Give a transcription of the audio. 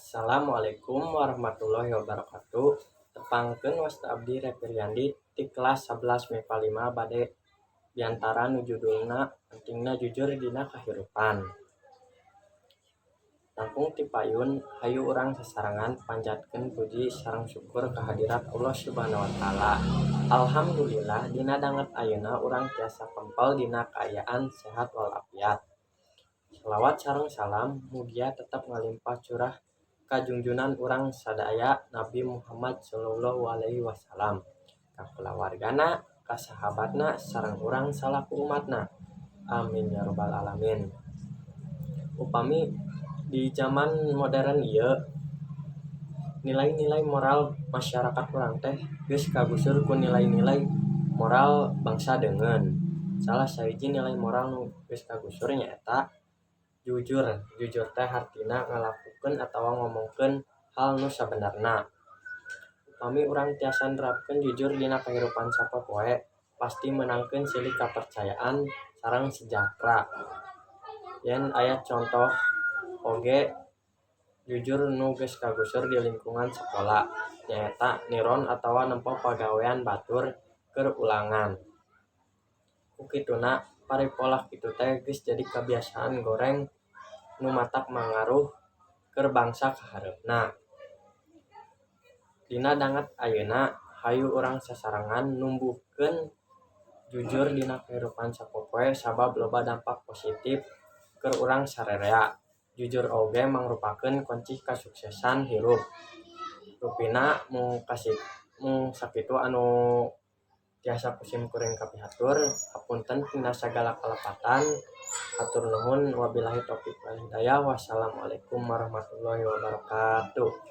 Assalamualaikum warahmatullahi wabarakatuh. Tepangkeun, wasta abdi Repiriandi ti kelas 11 MIPA 5 bade biantara nu judulna "Pentingna Jujur Dina Kahirupan". Langkung ti payun, hayu urang sasarengan panjatkeun puji sareng syukur kahadirat Allah Subhanahu wa Ta'ala. Alhamdulillah, dina danget ayeuna urang tiasa kempel dina kaayaan sehat walafiat. Shalawat sareng salam mugia tetep ngalimpah curah ka junjunan urang sadaya, Nabi Muhammad shallallahu alaihi wasallam, ka kulawargana, ka sahabatna, sareng urang salaku umatna. Amin ya robbal alamin. Upami di jaman modern ieu, nilai-nilai moral masyarakat urang teh geus kagusur ku nilai-nilai moral bangsa deungeun. Salah sahiji nilai moral nu geus kagusur nyaeta jujur. Jujur teh hartina ngalakukeun atawa ngomongkeun hal nu sabenerna. Upami urang tiasa nerapkeun jujur dina kahirupan sapopoe, pasti meunangkeun silih kapercayaan sareng sejahtera. Yen aya contoh oge jujur nu geus kagusur di lingkungan sakola, nyaeta niron atawa nempo pagawean batur keur ulangan. Ku kituna, paripolah kitu teh geus jadi kabiasaan goreng nu matak mangaruh keur bangsa kahareupna. Dina danget ayeuna, hayu urang sasarengan numbuhkeun jujur dina kahirupan sapopoe sabab loba dampak positif keur urang sararea. Jujur oge mangrupakeun kunci kasuksesan hirup. Rupina mung sakitu anu tiasa ku simkuring kapihatur. Hapunten tina sagala kalepatan. Hatur nuhun, wabillahi taufik wal hidayah, wassalamualaikum warahmatullahi wabarakatuh.